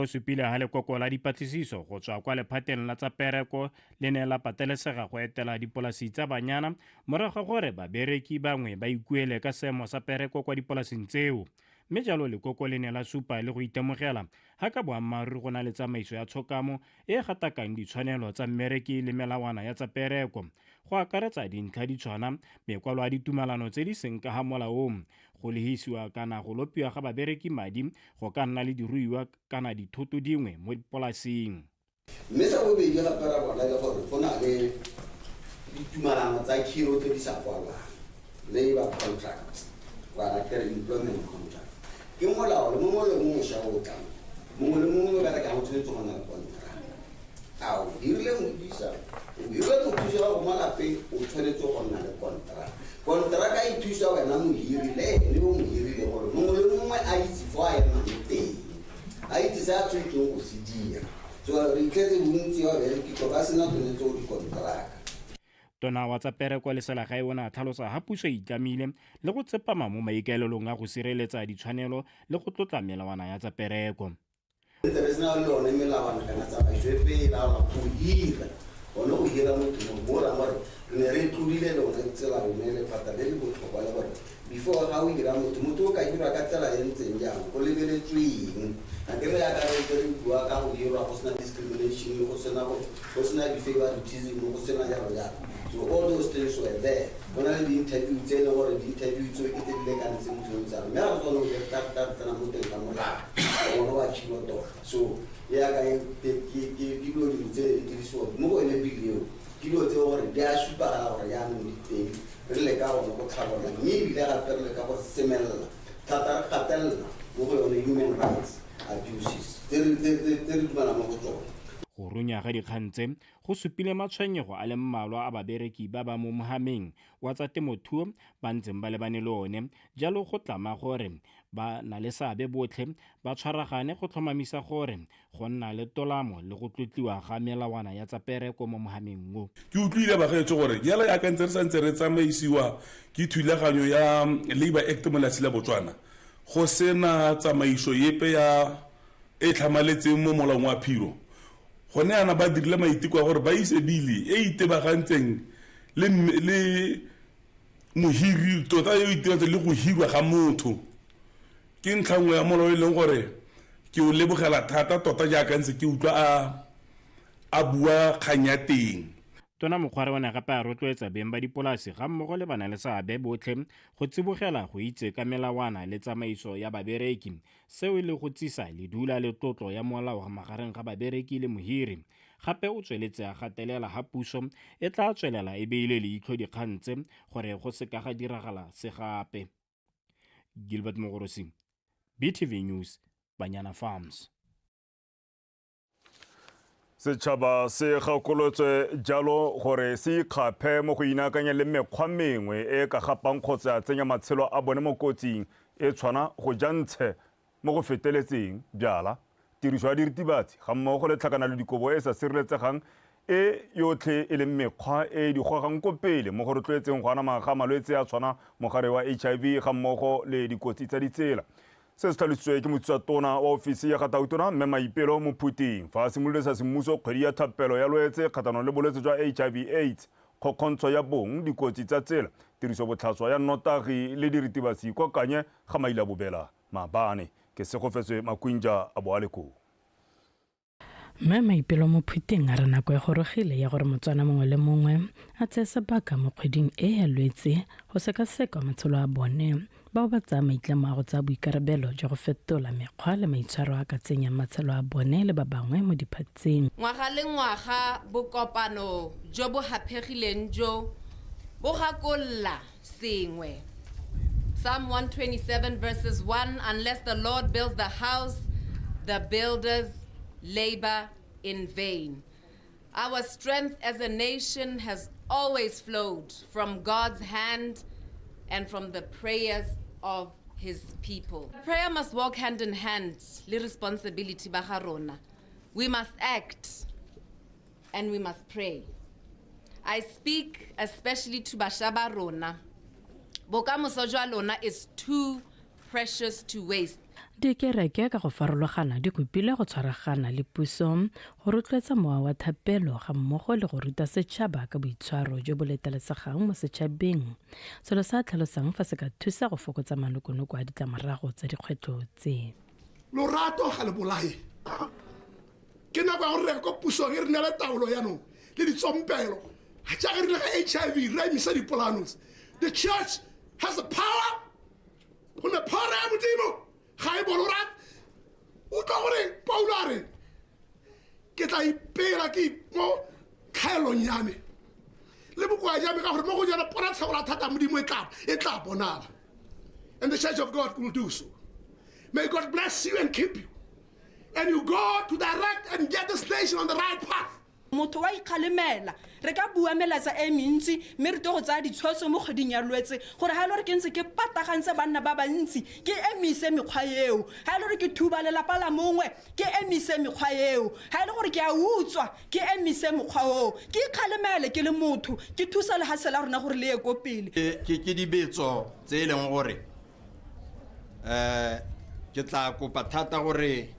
O supile ha lekoko la dipatlisiso go tswa kwa lephateng la tsa pereko le ne la patelesega go etela dipolasi tsa banyana morago ga gore babereki bangwe ba ikuele ka seemo sa pereko kwa dipolasing tseo. Mme jalo lekoko le ne la supa le go itemogela ha ka boammaaruri go na le tsamaiso ya tshokamo e e gatakang ditshwanelo tsa mmereki le melawana ya tsa pereko, go akaretsa dintlha di tshwana mekwalo ya ditumalano tse di seng ka ha molaong, go lehisiwa kana go lopiwa ga babereki madi go ka nna le diruiwa kana dithoto dingwe mo polasing. Mme sa bobedi gape ra bona le gore go na le ditumalano tsa khiro tse di sa kwalwang, labor contracts kana ke re employment contract. Ke molao le mongwe le mongwe mošwa o tlang, mongwe le mongwe o berekang o tshwanetse go nna le contract. A o hirile modisa, o hirile mothusi wa gago mo lapeng, o tshwanetse go nna le contract. Konteraka e thusa wena mohiri le ene o mo hirile gore mongwe le mongwe a itse fo a emang teng, a itse se a tshwanetseng go se dira. So re itlhetse bontsi ba bereki ba sena tsone tseo dikonteraka. Tona wa tsa pereko le selegae o ne a tlhalosa ha puso e itlamile le go tsepama mo maikaelelong a go sireletsa ditshwanelo le go tlotla melawana ya tsa pereko. Ntse re sena le yone melawana kana tsamaiso epe e laola go hira, gone go hira motho mo mo raya gore re ne re tlodile le one tsela yone lephata le le botlhokwa le gore before ga o hira motho, motho o ka hirwa ka tsela e ntseng jang, go lebeletsweng. A ke re yaka re ntse re bua ka go hirwa go sena discrimination, go sena go go sena di-favoritism, go sena jalo jalo. So all those things were there. Go na le di-interview tse e leng gore di-interview tseo ke tse di lekanetseng motho yo ntse mme ga re tsone go thata re tsena mo teng ga molao one wa khiro tota. So yaka ke dilo dingwe tse di dirisiwa mo go yone bill eo, ke dilo tse gore di a supagala gore jaanong di teng, re leka gone go tlhabolola mme ebile gape re leka go semelela thata re gatelela mo go yone human rights abuses tse re dumelang mo go tsone. Go runya ga dikgang tse go supile matshwenyego a le mmalwa a babereki ba ba mo mohameng wa tsa temothuo ba ntseng ba lebane le one, jalo go tlama gore ba na le seabe botlhe ba tshwaragane go tlhomamisa gore go nna le tolamo le go tlotliwa ga melawana ya tsa pereko mo mohameng o. Ke utlwile bagaetsho gore yala yaka ntse re santse re tsamaisiwa ke thulaganyo ya Labour Act mo lefatshe la Botswana, go sena tsamaiso epe ya e tlhamaletseng mo molaong wa phiro. Gone yana ba dirile maiteko a gore ba ise bili e itebagantseng le le mohiri tota e itebagantseng le go hirwa ga motho. Ke ntlha nngwe ya molao e leng gore ke o lebogela thata tota jaaka ntse ke utlwa a a bua kgang ya teng. Tona Mokgware o ne gape a rotloetsa beng ba dipolasi gammogo le banaleseabe botlhe go tsibogela go itse ka melawana le tsamaiso ya babereki, seo e le go tsisa ledula le tlotlo ya molao magareng ga babereki le mohiri. Gape o tsweletse a gatelela ha puso e tla tswelela e beile leitlho dikgang tse gore go seka ga diragala se gape. Gilbert Mogorosi, BTV News, Banyana Farms. Setšhaba se gakolotswe jalo gore se ikgaphe mo go inaakanya le mekgwa mengwe e e ka gapang kgotsa ya tsenya matshelo a bone mo kotsing e tshwana go ja ntshe mo go feteletseng, bjala, tiriso ya diritibatsi ga mmogo le tlhakanelodikobo e e sa sireletsegang e yotlhe e leng mekgwa e e di gogang ko pele mo go rotloetseng go anama ga malwetse a tshwana mogare wa HIV ga mmogo le dikotsi tsa ditsela. Se se tlhalositswe ke mothusa-tona wa ofisi ya ga Tautona, Mme Maipelo Mophuting, fa a simolodisa semmuso kgwedi ya thapelo ya Lwetse kgatlhanong le bolwetse jwa HIV AIDS, kgokgontsho ya bong, dikotsi tsa tsela, tiriso botlhaswa ya nnotagi le diritibatsi kwa Kanye ga Mailabobela maabane. Ke Segofetswe Makwinja a bo a le koo. Mme Maipelo Mophuting a re nako e gorogile ya gore Motswana mongwe le mongwe a tseye sebaka mo kgweding e ya Lwetse go sekaseka matshelo a bone bao ba tsaya maitlamo a go tsaya boikarabelo jwa go fetola mekgwa le maitshwaro a ka tsenyang matshelo a bone le ba bangwe mo diphatseng. Ngwaga le ngwaga bokopano jo bo haphegileng jo bo gakolola sengwe. Psalm 127 verses 1 Unless the Lord builds the house, the builders labor in vain. Our strength as a nation has always flowed from God's hand and from the prayers of his people. Prayer must walk hand in hand le responsibility ba ga rona. We must act and we must pray. I speak especially to basha ba rona. Bokamoso jwa lona is too precious to waste. Dikereke ka go farologana di kopile go tshwaragana le puso go rotloetsa mowa wa thapelo ga mmogo le go ruta setšhaba ka boitshwaro jo bo letelesegang mo setšhabeng, selo sa tlhalosang fa se ka thusa go fokotsa manokonoko a ditlamorago tsa dikgwetlho tse. Lorato ga le bolae. Ke nako ya gore re ko pusong e re neele taolo yaanong le ditsompelo jaaka re ile ga HIV re emisa dipolano. The church has the power, gonne power ya Modimo ga e bolo rat. Utlwa gore Paulo a re ke tla ipela ke mo tlhaelong ya me le bokoa ja me, ka gore mo go jana ponatshego la thata Modimo e tla bonala. And the church of God will do so. May God bless you and keep you, and you go to direct and get this nation on the right path. Motho wa ikgalemela. Re ka bua melatsa e mentsi, mme re tlo go tsaya ditshwetso mo kgweding ya Lwetse gore ga e le gore ke ntse ke patagantse banna ba bantsi, ke emise mekgwa eo. Ga e le gore ke thuba lelapa la mongwe, ke emise mekgwa eo. Ga e le gore ke a utswa, ke emise mokgwa oo. Ke ikgalemele ke le motho, ke thusa lehatshe la rona gore le ye ko pele. Ke dibetso tse e leng gore ke tla kopa thata gore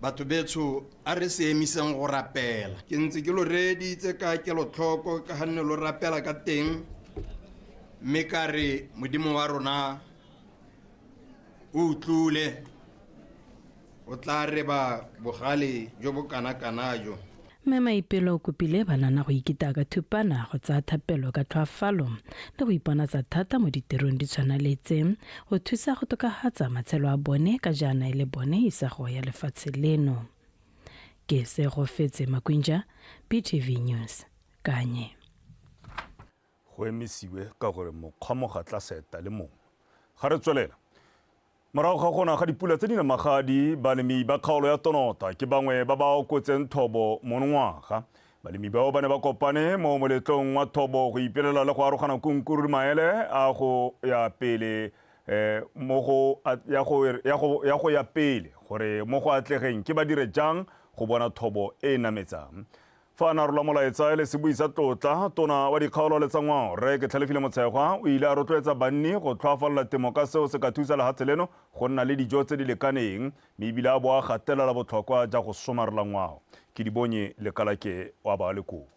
batho betsho a re se emiseng go rapela. Ke ntse ke lo reeditse ka kelotlhoko ka ga nne lo rapela ka teng, mme ka re Modimo wa rona o utlwile, o tla reba bogale jo bo kana-kana jo. Mme Maipelo o kopile banana go ikita ka thupana go tsaya thapelo ka tlhoafalo le go iponatsa thata mo ditirong di tshwana le tse go thusa go tokafatsa matshelo a bone, ka jaana e le bone isago ya lefatshe leno. Ke Segofetse Makwinja, BTV News, Kanye. Go emisiwe ka gore mokgwa mogatla seta le mongwe. Ga re tswelela. Morago ga gona ga dipula tse di namagadi, balemi ba kgaolo ya Tonota ke bangwe ba ba okotseng thobo monongwaga. Balemi bao ba ne ba kopane mo moletlong wa thobo go ipelela le go arogana kunkuru le maele a go ya pele mo go ya go ya go ya go ya pele gore mo go atlegeng ke ba dire jang go bona thobo e e nametsang. Fa a na rola molaetsa e le sebui sa tlotla, tona wa dikgaolo le tsa ngwao Rre Ketlhalefile Motshegwa o ile a rotloetsa banni go tlhoafalela temo ka seo se ka thusa lehatshe leno go nna le dijo tse di lekaneng, mme ebile a bo a gatelela botlhokwa ja go somarela ngwao. Ke Dibonye Lekalake wa ba le koo.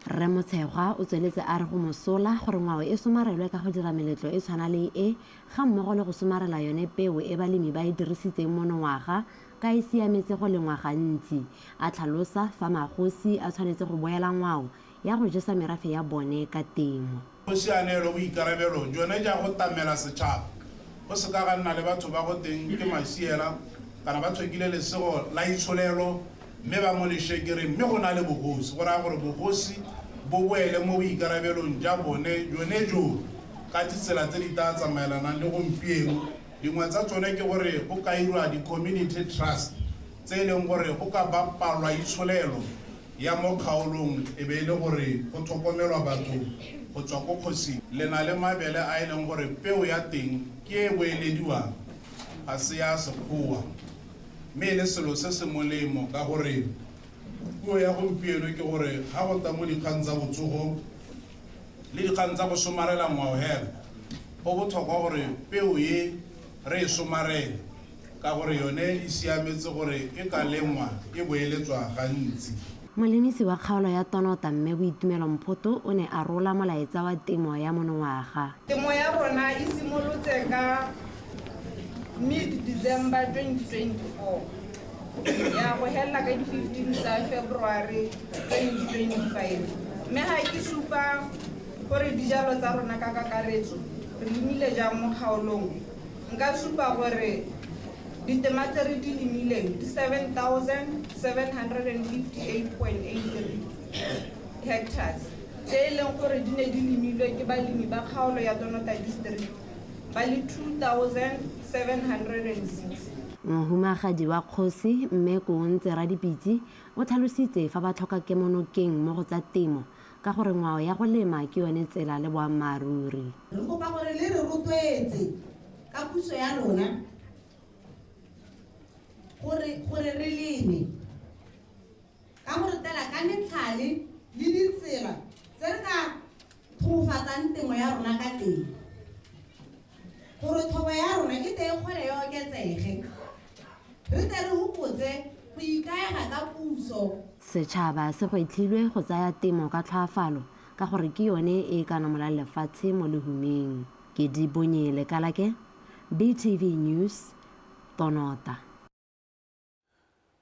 Rre Motshegwa o tsweletse a re go mosola gore ngwao e somarelwe ka go dira meletlo e tshwana le e, ga mmogo le go somarela yone peo e balemi ba e dirisitseng monongwaga ka e siametse go lengwa gantsi. A tlhalosa fa magosi a tshwanetse go boela ngwao ya go jesa merafe ya bone ka temo. Kgosi a neelwe boikarabelo jone ja go tamela setšhaba, go se ka ga nna le batho ba go teng ke masiela kana ba tlhokile lesego la itsholelo mme ba mo leshekereng, mme go na le bogosi. Go raya gore bogosi bo boele mo boikarabelong ja bone jone jo ka ditsela tse di tla tsamaelanang le gompieno. Dingwe tsa tsone ke gore go ka irwa di-community trust tse e leng gore go ka bapalwa itsholelo ya mo kgaolong, e be e le gore go tlhokomelwa batho go tswa ko kgosing. Le na le mabele a e leng gore peo ya teng ke e boelediwang, ga se ya sekgowa, mme e le selo se se molemo ka gore puo ya gompieno ke gore ga go tla mo dikgang tsa botsogo le dikgang tsa go somarela ngwao hela, go botlhokwa gore peo e re e somarele ka gore yone e siametse gore e ka lengwa e boeletswa gantsi. Molemisi wa kgaolo ya Tonota mme Boitumelo Mphoto o ne a rola molaetsa wa temo ya monongwaga. Temo ya rona e simolotse ka mid-December 2024 ya go helela ka di-15 tsa February 2025, mme ga ke supa gore dijalo tsa rona ka kakaretso re lemile jang mo kgaolong, nka supa gore ditema tse re di lemileng di 7758.83 hectares, tse e leng gore di ne di lemilwe ke balemi ba kgaolo ya Tonota District ba le 2706. Mohumagadi wa kgosi mme Koontse Radipitse o tlhalositse fa ba tlhoka kemonokeng mo go tsa temo ka gore ngwao ya go lema ke yone tsela le boammaaruri. Re kopa gore le re rotloetse ka puso ya lona gore re leme ka gore tela ka metlhale le ditsela tse re ka thofofatsang temo ya rona ka teng, gore Gore thobo ya rona e tle e kgone e oketsege. Re tle re hokotse go ikaega ka puso. Setšhaba se gwetlhilwe go tsaya temo ka tlhoafalo ka gore ke yone e e ka namolang lefatshe mo lehumeng. Ke Dibonye Lekalake, BTV News, Tonota.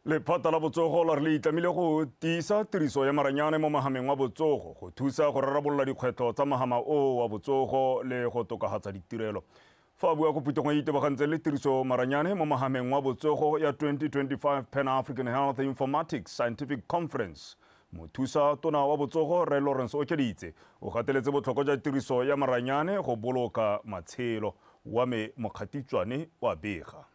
Lephata la botsogo la re le itlamile go tiisa tiriso ya maranyane mo mahameng wa botsogo go thusa go rarabolola dikgwetlho tsa mahama o wa botsogo le go tokafatsa ditirelo. Fa a bua ko phuthegong e itebagantseng le tiriso maranyane mo mahameng wa botsogo ya 2025 Pan African Health Informatics Scientific Conference, mothusa tona wa botsogo Rre Lawrence Okeditse o gateletse botlhokwa jwa tiriso ya maranyane go boloka matshelo. Wa me Mokgatitswane wa bega.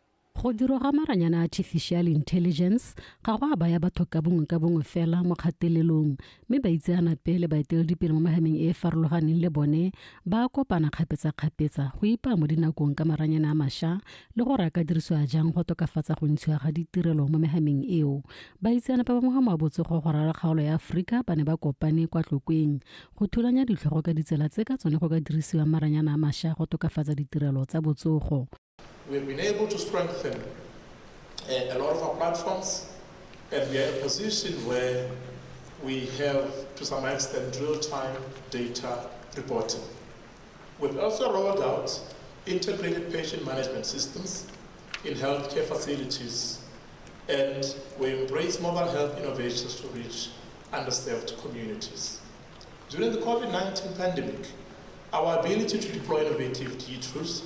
Go dirwa ga maranyane a artificial intelligence ga go a baya batho ka bongwe ka bongwe fela mo kgatelelong, mme baitseanape le baeteledipele mo mehameng e e farologaneng le bone ba a kopana kgapetsakgapetsa go ipaya mo dinakong ka maranyane a mašwa le gore a ka dirisiwa jang go tokafatsa go ntshiwa ga ditirelo mo mehameng eo. Baitseanape ba mohama wa botsogo go ralala kgaolo ya Aforika ba ne ba kopane kwa Tlokweng go thulanya ditlhogo ka ditsela tse ka tsone go ka dirisiwang maranyane a mašwa go tokafatsa ditirelo tsa botsogo. We have been able to strengthen a lot of our platforms, and we are in a position where we have, to some extent, real-time data reporting. We've also rolled out integrated patient management systems in healthcare facilities, and we embrace mobile health innovations to reach underserved communities. During the COVID-19 pandemic, our ability to deploy innovative tools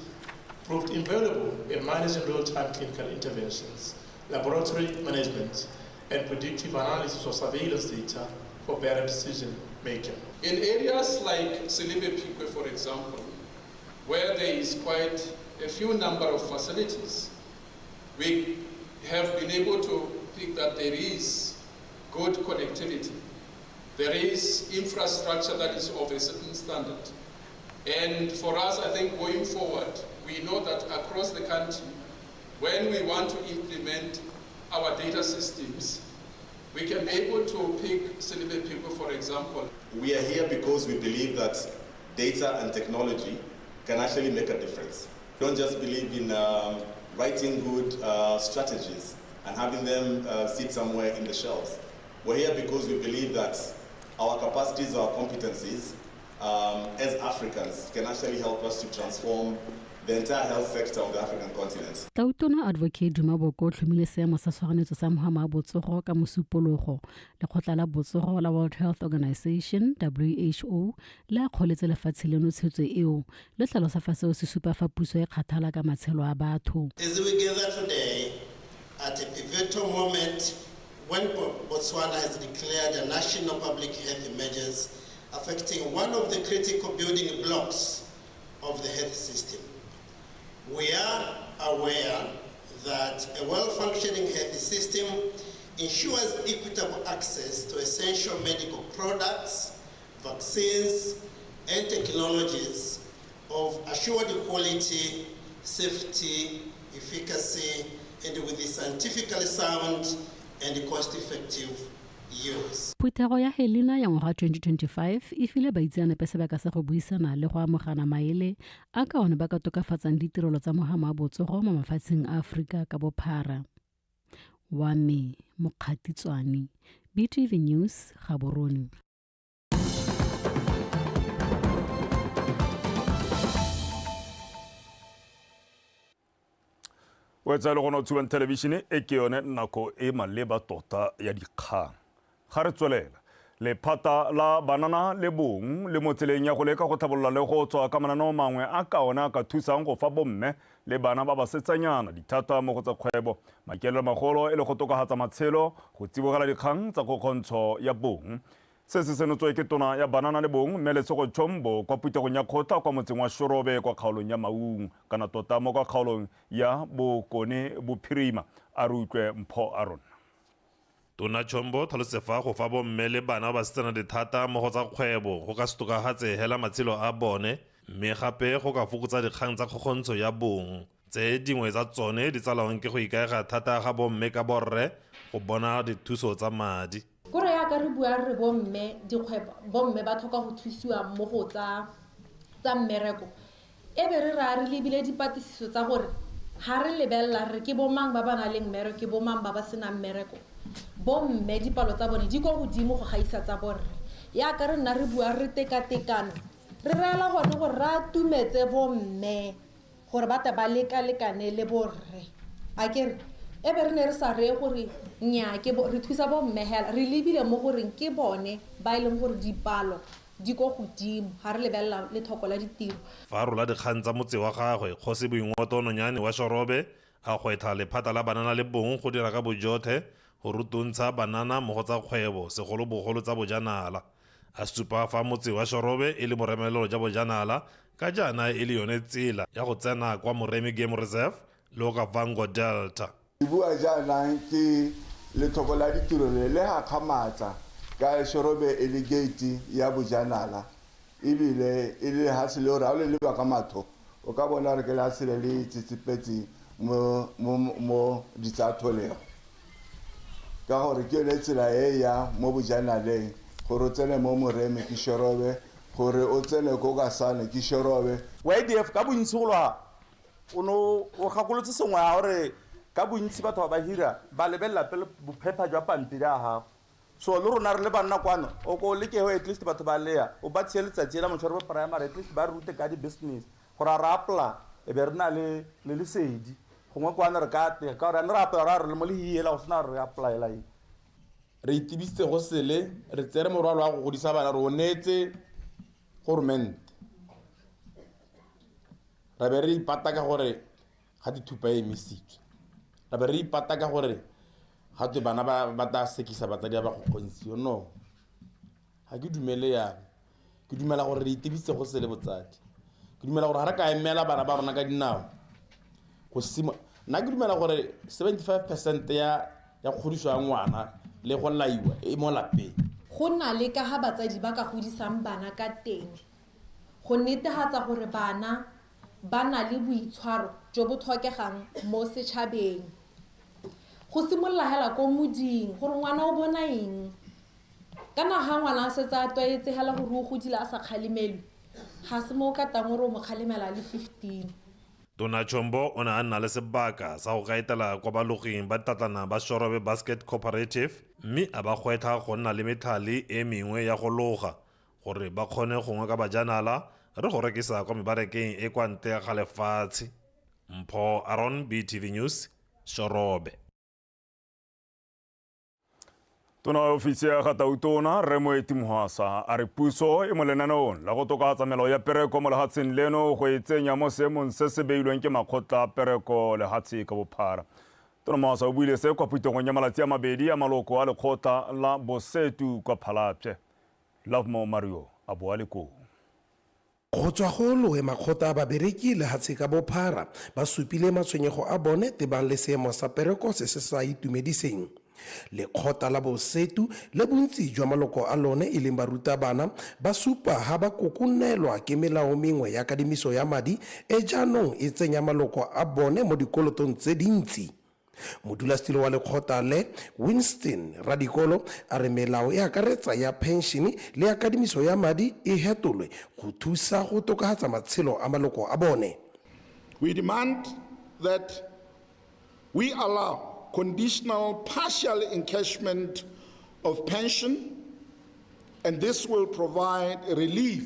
proved invaluable in managing real-time clinical interventions, laboratory management, and predictive analysis of surveillance data for better decision making. In areas like Selibe Phikwe, for example, where there is quite a few number of facilities, we have been able to pick that there is good connectivity. There is infrastructure that is of a certain standard. And for us, I think going forward, we know that across the country, when we want to implement our data systems, we can be able to pick Selibe Phikwe, for example. We are here because we believe that data and technology can actually make a difference. Don't just believe in writing good strategies and having them sit somewhere in the shelves. We're here because we believe that our capacities, our competencies as Africans can actually help us to transform the entire health sector of the African continent. Tautona Advocate Duma Boko o tlhomile seemo sa tshoganyetso sa mohama wa botsogo ka Mosupologo. Lekgotla la botsogo la World Health Organization, WHO, le akgoletse lefatshe leno tshwetso eo, le tlhalosa fa seo se supa fa puso e kgathala ka matshelo a batho. As we gather today at a pivotal moment when Botswana has declared a national public health emergency affecting one of the critical building blocks of the health system. We are aware that a well-functioning health system ensures equitable access to essential medical products, vaccines, and technologies of assured quality, safety, efficacy, and with the scientifically sound and cost-effective use. Phuthego ya Helena ya ngwaga 2025 e file baitseanape sebaka sa go buisana le go amogana maele a ka one ba ka tokafatsang ditirelo tsa mohama wa botsogo mo mafatsheng a Aforika ka bophara. Wa me Mokgatitswane, BTV News, Gaborone. O etsa le gona o tshubang thelebišene e ke yone nako e maleba tota ya dikgang. Ga re tswelela, lephata la banana le bong le mo tseleng ya go leka go tlhabolola le go tswa ka mananeo mangwe a ka one a ka thusang go fa bomme le bana ba basetsanyana dithata mo go tsa kgwebo. Maikaelelo magolo e le go tokafatsa matshelo, go tsibogela dikgang tsa kgokgontsho ya bong. Se se senotswe ke tona ya banana le bong Mme Lesego Chombo kwa phuthegong ya kgotla kwa motseng wa Shorobe kwa kgaolong ya Maung, kana tota mo kwa kgaolong ya Bokone Bophirima. A re utlwe Mpho Aron. Tona Chombo tlhalositse fa go fa bomme le bana ba basetsana dithata mo go tsa kgwebo go ka se tokafatse hela matshelo a bone, mme gape go ka fokotsa dikgang tsa kgokgontsho ya bong. Tse dingwe tsa tsone di tsalwang ke go ikaega thata ga bomme ka borre go bona dithuso tsa madi. Kore yaka re bua re bomme dikgwebo, bomme ba tlhoka go thusiwa mo go tsa mmereko. E be re ra re lebile dipatlisiso tsa gore ga re lebelela re ke bomang ba ba nang le mmereko, ke bomang ba ba senang mmereko. Bomme dipalo tsa bone di kwa godimo go gaisa tsa borre. Yaka re nna re bua re tekatekano, re reela gone gore re atumetse bomme gore ba tle ba lekalekane le borre. Akere e be re ne re sa reye gore nnyaa ke re thusa bomme hela, re lebile mo goreng ke bone ba e leng gore dipalo di ko godimo ga re lebelela lethoko la ditiro. Fa a rola dikgang tsa motse wa gagwe, Kgosi Boingotlo Nonyane wa Shorobe a gwetlha lephata la banana le bong go dira ka bojotlhe go rutuntsha banana mo go tsa kgwebo, segolobogolo tsa bojanala. A supa fa motse wa Shorobe e le boremelelo ja bojanala ka jaana e le yone tsela ya go tsena kwa Moremi Game Reserve le Okavango Delta. Ke bua jaanang ke lethoko la ditiro le le gakgamatsa ka Shorobe e le gate ya bojanala, ebile e le lehatshe le gore ga o le leba ka matho o ka bona gore ke lehatshe le le tsetsepetseng mo ditsaatholego, ka gore ke yone tsela e ya mo bojanaleng gore o tsene mo Moremi ke Shorobe, gore o tsene ko Kasane ke Shorobe. YDF ka bontsi go lwa o no o gakolotse sengwe ya gore ka bontsi batho ba ba hira ba lebelela pele bophepha jwa pampiri ya gago. So le rona re le banna kwano o ko leke ho at least batho ba lea o ba tshe letsatsi la Motshorobe Primary, at least ba re rute ka di-business gore a re apply e be re na le lesedi gongwe kwana re ka atlega, ka gore re apply ra re le mo le hiela go sena re applyela eng. Re itebisitse go sele, re tsere morwalo wa go godisa bana, re o neetse goromente. Ra be re ipata ka gore ga dithupa e emisitswe, ra be re ipata ka gore ga twe bana ba tla sekisa batsadi ba go kgontshiwa. No, ga ke dumele yalo. Ke dumela gore re itebisitse go sele botsadi. Ke dumela gore ga re ka emela bana ba rona ka dinao go simo. Nna ke dumela gore 75% ya kgodiso ya ngwana le go laiwa e mo lapeng. Go na le ka ga batsadi ba ka godisang bana ka teng go netefatsa gore bana ba na le boitshwaro jo bo tlhokegang mo setšhabeng. Go simolola hela ko moding gore ngwana o bona eng, kana ga ngwana a setse a tlwaetse hela gore o godile a sa kgalemelwe, ga se mo o ka tang gore o mo kgalemela le 15. Tona Chombo o ne a nna le sebaka sa go kaetela kwa baloging ba tatlana ba Shorobe Basket Cooperative, mme a ba gwetlha go nna le metlhale e mengwe ya go loga gore ba kgone go ngoka bajanala re go rekisa kwa mebarakeng e kwa ntle ga lefatshe. Mpho Aron, BTV News, Shorobe. Tona wa ofisi ya ga Tautona Rre Moeti Mohwasa a re puso e mo lenaneong la go tokafatsa melao ya pereko mo lefatsheng leno go e tsenya mo seemong se se beilweng ke makgotla a pereko lefatshe ka bophara. Tona Mohwasa o buile se kwa phuthegong ya malatsi a mabedi a maloko a lekgotla la Bosetu kwa Phalapye. Lovemore Mario a boa le koo. Go tswa go loe makgotla a babereki lehatshe ka bophara ba supile matshwenyego a bone tebang le seemo sa pereko se se sa itumediseng. Lekgotla la Bosetu le bontsi jwa maloko a lone e leng barutabana ba supa ha ba kokonelwa ke melao mengwe ya kadimiso ya madi e jaanong e tsenya maloko a bone mo dikolotong tse dintsi. Modulasetilo wa lekgotla le, Winston Radikolo, a re melao e akaretsa ya penšene le ya kadimiso ya madi e hetolwe go thusa go tokafatsa matshelo a maloko a bone. We demand that we allow conditional partial encashment of pension, and this will provide relief,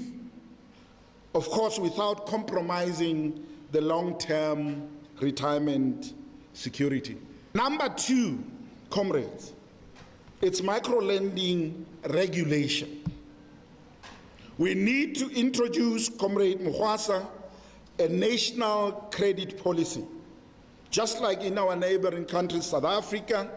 of course, without compromising the long-term retirement security. Number two, comrades, it's micro-lending regulation. We need to introduce, Comrade Mohwasa, a national credit policy. Just like in our neighboring country, South Africa,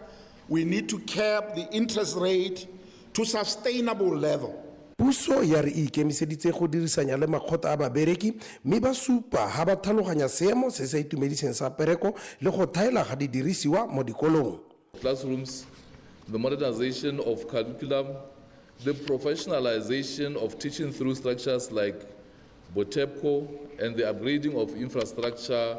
we need to cap the interest rate to sustainable level. Puso ya re e ikemiseditse go dirisanya le makgotla a babereki mme ba supa ha ba tlhaloganya seemo se se itumediseng sa pereko le go thaela ga didirisiwa mo dikolong. Classrooms, the modernization of curriculum, the professionalization of teaching through structures like BOTEPCO, and the upgrading of infrastructure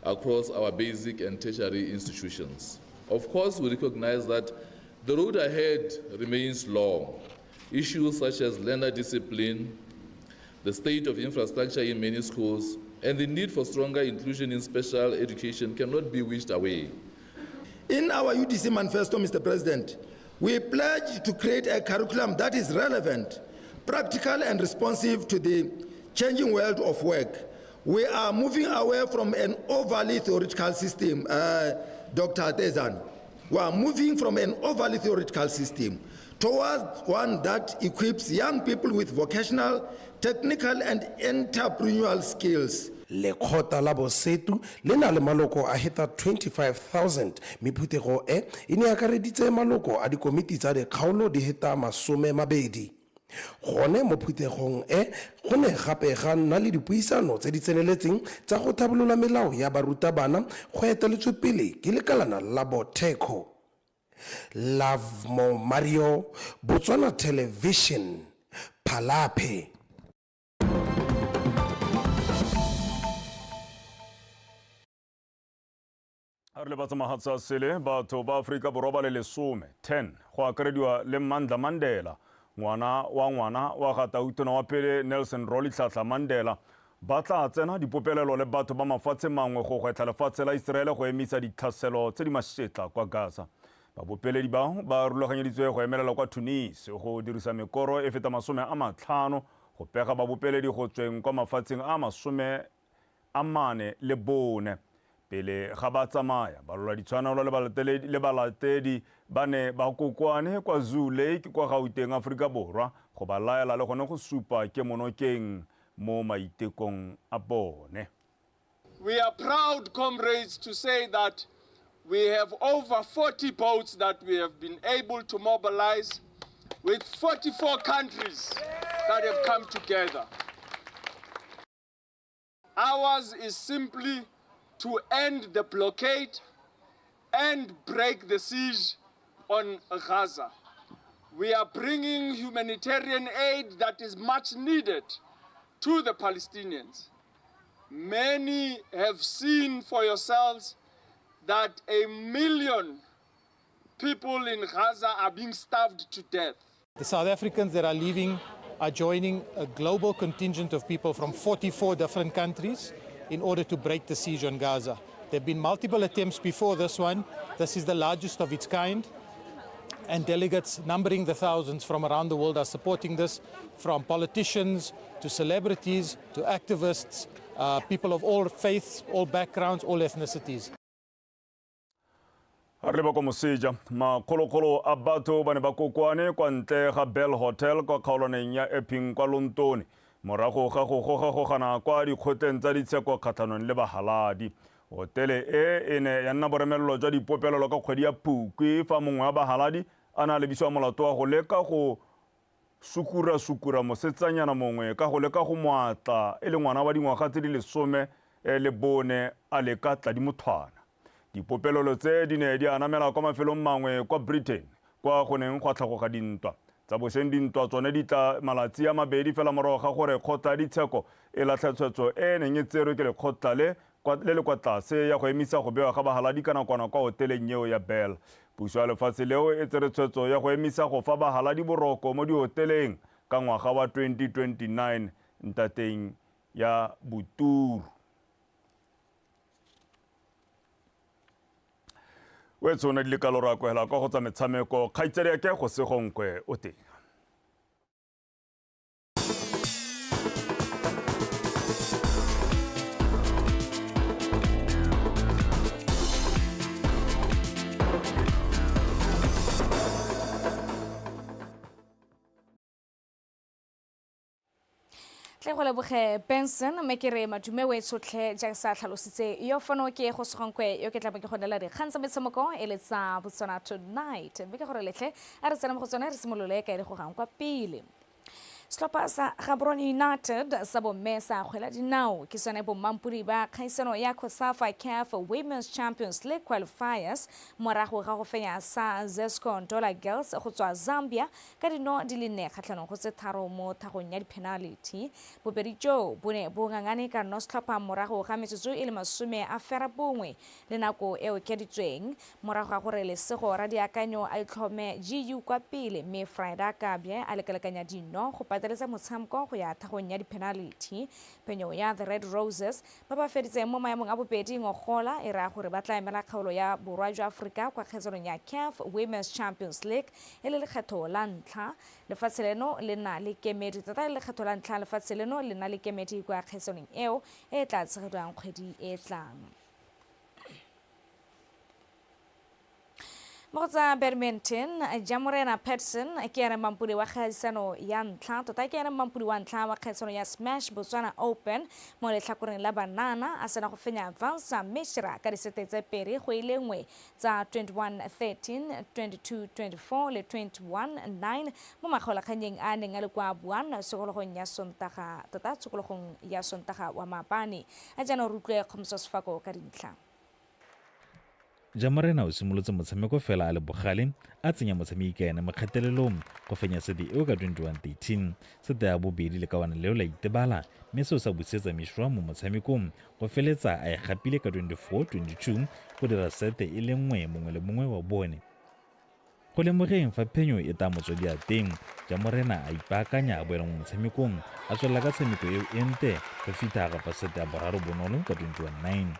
across our basic and tertiary institutions. Of course, we recognize that the road ahead remains long. Issues such as learner discipline, the state of infrastructure in many schools, And the need for stronger inclusion in special education cannot be wished away. In our UDC manifesto, Mr. President, we pledge to create a curriculum that is relevant, practical, and responsive to the changing world of work. We are moving away from an overly theoretical system, Dr. Tezan. We are moving from an overly theoretical system towards one that equips young people with vocational, technical, and entrepreneurial skills. Lekgotla la Bosetu le na le maloko a heta 25,000 mme phuthego e e ne e akareditse maloko a dikomiti tsa dikgaolo di heta 20. Gone mo phuthegong e go ne gape ga nna le dipuisano tse di tseneletseng tsa go thabolola melao ya barutabana go eteletswe pele ke lekalana la Bothekho. Lovemore Mario, Botswana Television, Palapye. A re lebatsa mahatsa a sele batho ba Aforika Borwa ba le lesome 10 go akarediwa le Mandla Mandela ngwana wa ngwana wa ga tautona wa pele Nelson Rolihlahla Mandela ba tla tsena dipopelelo le batho ba mafatshe mangwe go gwetlha lefatshe la Iseraele go emisa ditlhaselo tse di mašetla kwa Gaza. Babopeledi bao ba rulaganyeditswe go emelela kwa Tunis go dirisa mekoro e feta 50 go pega babopeledi go tsweng kwa mafatsheng a 44. Pele ga ba tsamaya, balwela-ditshwanelo le balatedi ba ne ba kokoane kwa Zoo Lake kwa Gauteng, Aforika Borwa go ba laela le gone go supa kemonokeng mo maitekong a bone. We are proud, comrades, to say that we have over 40 boats that we have been able to mobilize with 44 countries that have come together. Ours is simply to end the blockade and break the siege on Gaza. We are bringing humanitarian aid that is much needed to the Palestinians. Many have seen for yourselves that 1 million people in Gaza are being starved to death. The South Africans that are leaving are joining a global contingent of people from 44 different countries in order to break the siege on Gaza. There have been multiple attempts before this one. This is the largest of its kind. And delegates numbering the thousands from around the world are supporting this, from politicians to celebrities to activists, people of all faiths, all backgrounds, all ethnicities. A re leba kwa moseja, makgolokgolo a batho ba ne ba kokoane kwa ntle ga Bell Hotel kwa kgaolwaneng ya Epping kwa Lontone morago ga go gogagogana kwa dikgotleng tsa ditsheko kgatlhanong le bahaladi. Hotele e e ne ya nna boremelelo jwa dipopelelo ka kgwedi ya Phukwi fa mongwe wa bahaladi a ne a lebisiwa molato wa go leka go sukura-sukura mosetsanyana mongwe ka go leka go mo atla e le ngwana wa dingwaga tse di 14 a leka tladimothwana. Dipopelelo tse di ne di anamela kwa mafelong mangwe kwa Britain kwa go neng gwa tlhagoga dintwa. Tsa bošeng dintwa tsone di tla malatsi a mabedi fela morago ga gore kgotla ya ditsheko e latlhe tshwetso e e neng e tserwe ke lekgotla le le le kwa tlase ya go emisa go bewa ga bahaladi ka nakwana kwa hoteleng eo ya Bell. Puso ya lefatshe leo e tsere tshwetso ya go emisa go fa bahaladi boroko mo dihoteleng ka ngwaga wa 2029 ntateng ya boturu. O tsone di le kalo ra kwela kwa go tsa metshameko kgaitsadi ya ke go segonkwe o teng. Tle go leboge Benson mme ke re madume o e tshotlhe jaaka sa tlhalositse yo fano ke go segonkwe yo ke tla bo ke go neela dikgang tsa metshameko e le tsa Botswana Tonight mme ke gore letlhe a re tsena mo go tsone re simolole ka e le gogang kwa pele. Setlhopha sa Gaborone United sa bomme sa kgwela dinao ke sone bommampodi ba kgaisano ya COSAFA CAF Women's Champions League qualifiers morago ga go fenya sa Zesco Ndola Girls go tswa Zambia ka dino di le 4 kgatlhanong go tse 3 mo thagong ya di-penalty. Bobedi jo bo ne bo ngangane ka no setlhopha morago ga metsotso e le 91 le nako e okeditsweng morago ga gore Lesego Radiakanyo a itlhome GU kwa pele mme Frida Kabye a lekalekanya dino go pateletsa motshameko go ya thagong ya di-penalty. Phenyo ya the Red Roses ba ba feditseng mo maemong a bobedi ngogola e raya gore ba tla emela kgaolo ya borwa jwa Aforika kwa kgaisanong ya CAF Women's Champions League e le lekgetho la ntlha lefatshe leno le na le kemedi tota e le lekgetho la ntlha lefatshe leno le na le kemedi kwa kgaisanong eo e tla tshegediwang kgwedi e tlang. Mo go tsa badminton, Jamorena Patson ke ene mampudi wa kgaisano ya ntlha tota ke ene mampudi wa ntlha wa kgaisano ya Smash Botswana Open mo letlhakoreng la banana a sena go fenya Vansa Mishra ka disete tse pedi go ile nngwe tsa 21-13, 22-24 le 21-9 mo makgaolakgannyeng a neng a le kwa Buan tshokologong ya Sontaga tota tshokologong ya Sontaga wa maabane. A jaanong re utlwe Kgomotso Sefako ka dintlha. Jamorena o simolotse motshameko fela a le bogale, a tsenya motshameki ka ene mo kgatelelong go fenya sete eo ka 21-13. Sete ya bobedi lekawana leo la itebala mme seo sa busetsa Mishra mo motshamekong go feletsa a e gapile ka 24-22 go dira sete e le nngwe mongwe le mongwe wa bone. Go lemogeng fa phenyo e tla mo tswa diateng, Jamorena a ipaakanya a boela mo motshamekong, a tswelela ka tshameko eo e nte go fitlha a gapa sete ya boraro bonolo ka 21-9.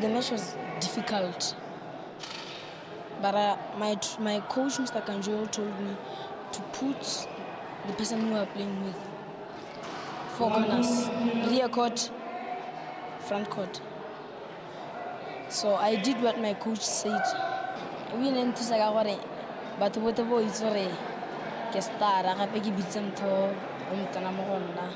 The match was difficult, but my coach, Mr. Kanjo, told me to put the person who we are playing with four corners, rear court, front court. So I did what my coach said. We ne nthusa ka gore batho botlhe bo itse gore ke star gape ke bitse motho o motona mo go nna.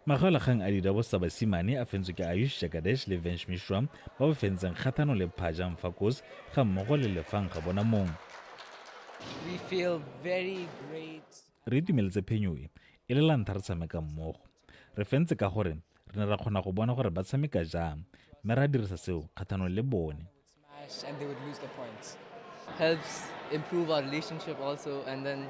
Makgaolakgang a didabo tsa basimane a fentswe ke Ayush Jagadesh le Vensh Mishra ba ba fentseng kgathano le Phajang Fakos ga mmogo le Lefang ga bona mong. We feel very great. Re itumeletse phenyo e, e le la ntlha re tshameka mmogo. Re fentse ka gore re ne ra kgona go bona gore ba tshameka jang, mme ra dirisa seo kgathanong le bone. Smash and they would lose the points. Helps improve our relationship also, and then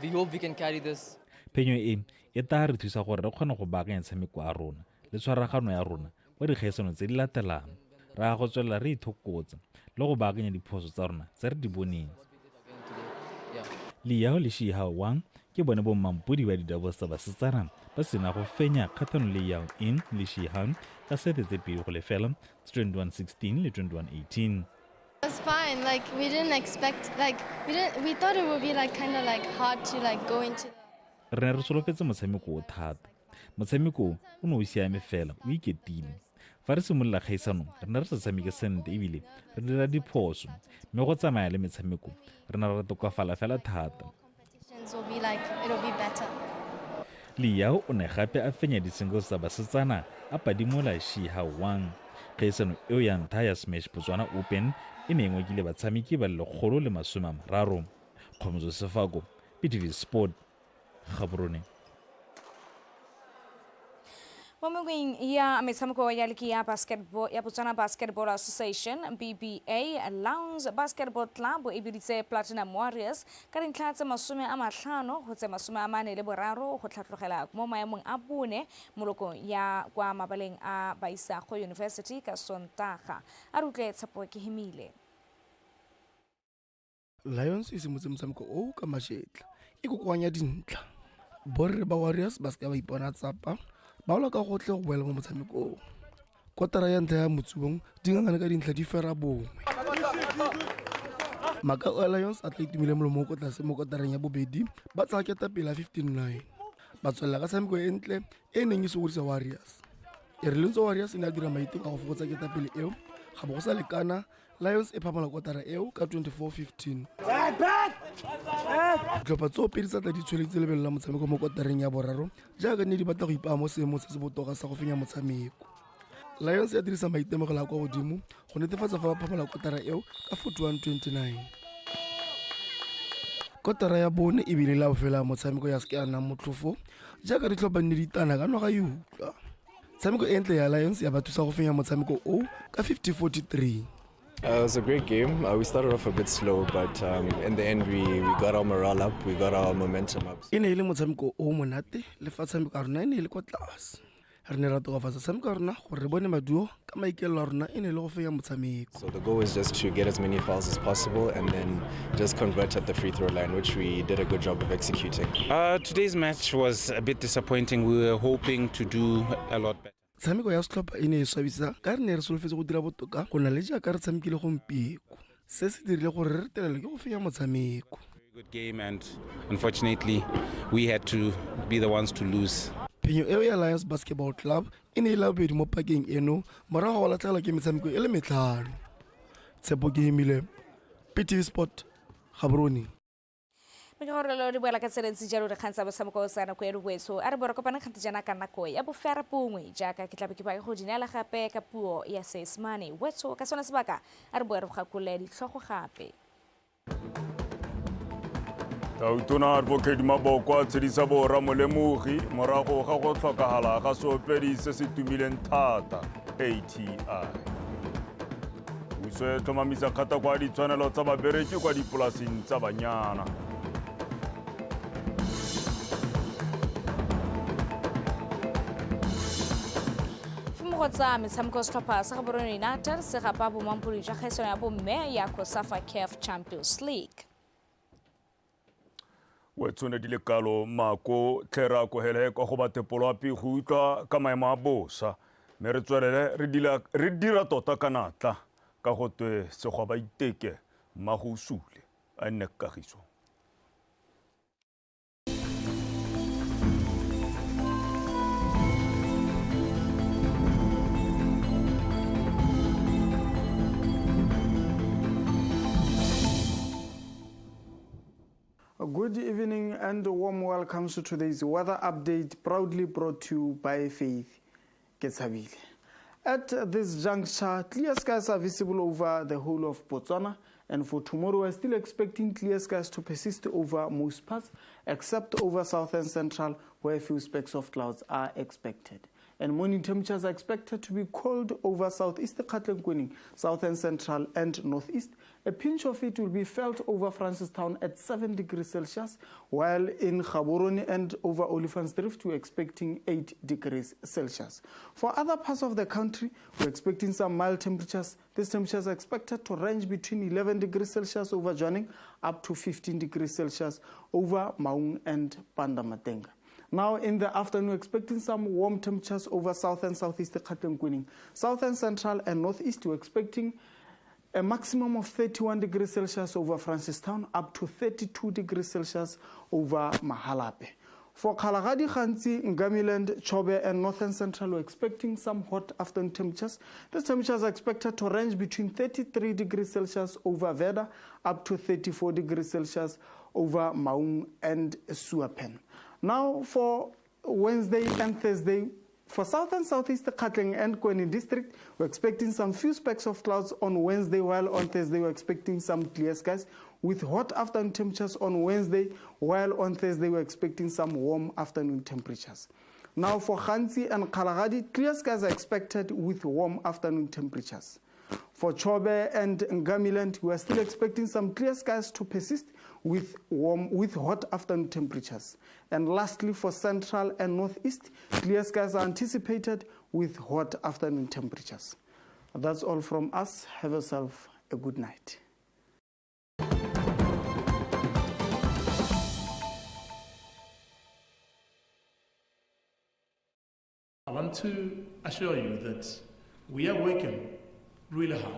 we hope we can carry this. Phenyo e e tla re thusa gore re kgone go baakanya tshameko ya rona le tshwaragano ya rona kwa dikgaisanong tse di latelang. Re ya go tswelela re ithokotsa le go baakanya diphoso tsa rona tse re di boneng. Liao le Shihao Wang ke bone bo mmampodi ba di-doubles tsa basetsana ba sena go fenya kgatlhanong le Yao In le Shihan ka sete tse 2-0 tse 21-16 le 21-18. It was fine. Like we didn't expect, like we didn't, we thought it would be like kind of like hard to like go into. Re ne re solofetse motshameko o thata. Motshameko o ne o siame fela, o iketile. Fa re simolola kgaisano, re ne re sa tshameke sentle ebile re dira diphoso, mme go tsamaya le metshameko re ne ra tokafala fela thata. Will be like, it'll be better. Liao o ne gape a fenya di-singles tsa basetsana a padimola Shihao Wang. Kgaisano eo ya ntlha ya Smash Botswana Open e ne e ngokile batshameki ba le 130. Kgomotso Sefako, BTV Sport, Gaborone. Mo mengweng ya metshameko ya ligi ya basketball ya Botswana Basketball Association BBA, Lounge Basketball Club e biditse Platinum Warriors ka dintlha tse 50 go tse 43 go tlhatlogela mo maemong a bone molokong ya kwa mabaleng a Baisago University ka Sontaga. A re utlwe Tshepo Kehemile. Lions e simotse motshameko o ka mašetla e kokoanya dintlha. Borre ba Warriors ba seka ba ipona tsapa, ba lwa ka gotlhe go boela mo motshamekong. Kotara ya ntlha ya motsubong di ngangane ka dintlha di fera bongwe. Makau a Lions a tla itumile molomo o ko tlase mo kotareng ya bobedi, ba tsaya ketapele ya 15-9. Ba tswelela ka tshameko e ntle e neng e sokodisa Warriors. E re le ntse Warriors e ne a dira maiteko a go fokotsa ketapele eo, ga bo go sa lekana, Lions e phamola kotara eo ka 24-15. Ditlhopha tseo pedi tsa tla di tsholeditse lebelo la motshameko mo kotareng ya boraro jaaka ne di batla go ipaya mo seemong se se botoka sa go fenya motshameko. Lions ya dirisa maitemogelo a kwa godimo go netefatsa fa ba phamola kotara eo ka 41-29. Kotara ya bone e bile la bofelo ya motshameko ya seke ya nna motlhofo jaaka ditlhopha di ne di tana ka noga e utlwa. Tshameko e ntle ya Lions ya ba thusa go fenya motshameko o ka 50-43. It was a great game. We started off a bit slow, but in the end we got our morale up, we got our momentum up. E ne e le motshameko o monate, le fa tshameko ya rona e ne e le kwa tlase. Re ne ra tokafatsa tshameko ya rona gore re bone maduo ka maikaelelo a rona e ne le go fenya motshameko. So the goal is just to get as many fouls as possible and then just convert at the free throw line, which we did a good job of executing. Today's match was a bit disappointing. We were hoping to do a lot better. Tshameko ya setlhopha e ne e swabisa ka re ne re solofetse go dira botoka go na le jaaka re tshamekile gompieko. Se se dirile gore re retelelwe ke go fenya motshameko. Good game, and unfortunately we had to be the ones to lose. Phenyo eo ya Lions Basketball Club e ne e la bobedi mo pakeng eno morago ga go latlhegelwa ke metshameko e le metlhano. Tshepo Kehemile, PTV Sport, Gaborone. Mme ke gore lo di boela ka tsela ntsi jalo dikgang tsa motshameko tsa nako e roboetso a re bo re kopane kgante jaana ka nako ya bofera bongwe jaaka ke tlabe ke ba go di neela gape ka puo ya Seesemane. Wetso ka sone sebaka a re boe re gakole ditlhogo gape. Tautona Advocate Maboko a tshedisa borra molemogi morago ga go tlhokagala ga seopedi se se tumileng thata ATI. Puso e tlhomamisa kgatako ya ditshwanelo tsa babereki kwa dipolaseng tsa banyana. Go tsa metshameko setlhopha sa Gaborone United se gapa bomampodi jwa kgaisano ya bomme ya COSAFA CAF Champions League. Wetshone di le kalo mako tlhera kohele kwa go batepolo api go utlwa ka maemo a bosa mme re tswelele re dira tota ka natla ka go twe segwa ba iteke mmago o sule a nne kagiso. Good evening and a warm welcome to today's weather update, proudly brought to you by Faith Ketshabile. At this juncture, clear skies are visible over the whole of Botswana, and for tomorrow we're still expecting clear skies to persist over most parts, except over southern central, where a few specks of clouds are expected. And morning temperatures are expected to be cold over southeast Kgatleng-Kweneng, southern central and northeast. A pinch of it will be felt over Francistown at 7 degrees Celsius, while in Gaborone and over Olifants Drift we're expecting 8 degrees Celsius. For other parts of the country, we're expecting some mild temperatures. These temperatures are expected to range between 11 degrees Celsius over Jwaneng up to 15 degrees Celsius over Maun and Pandamatenga. Now in the afternoon, we're expecting some warm temperatures over south and southeast Kgatleng-Kweneng. South and central and northeast, we're expecting a maximum of 31 degrees Celsius over Francistown, up to 32 degrees Celsius over Mahalapye. For Kgalagadi, Ghanzi, Ngamiland, Chobe and northern central, we're expecting some hot afternoon temperatures. These temperatures are expected to range between 33 degrees Celsius over Veda, up to 34 degrees Celsius over Maun and Suapen. Now for Wednesday and Thursday, for south and southeast Kgatleng and Kweneng district, we're expecting some few specks of clouds on Wednesday, while on Thursday we're expecting some clear skies with hot afternoon temperatures on Wednesday, while on Thursday we're expecting some warm afternoon temperatures. Now for Ghanzi and Kgalagadi, clear skies are expected with warm afternoon temperatures. For Chobe and Ngamiland, we are still expecting some clear skies to persist with hot afternoon temperatures. And lastly, for Central and Northeast, clear skies are anticipated with hot afternoon temperatures. That's all from us. Have yourself a good night. I want to assure you that we are working really hard.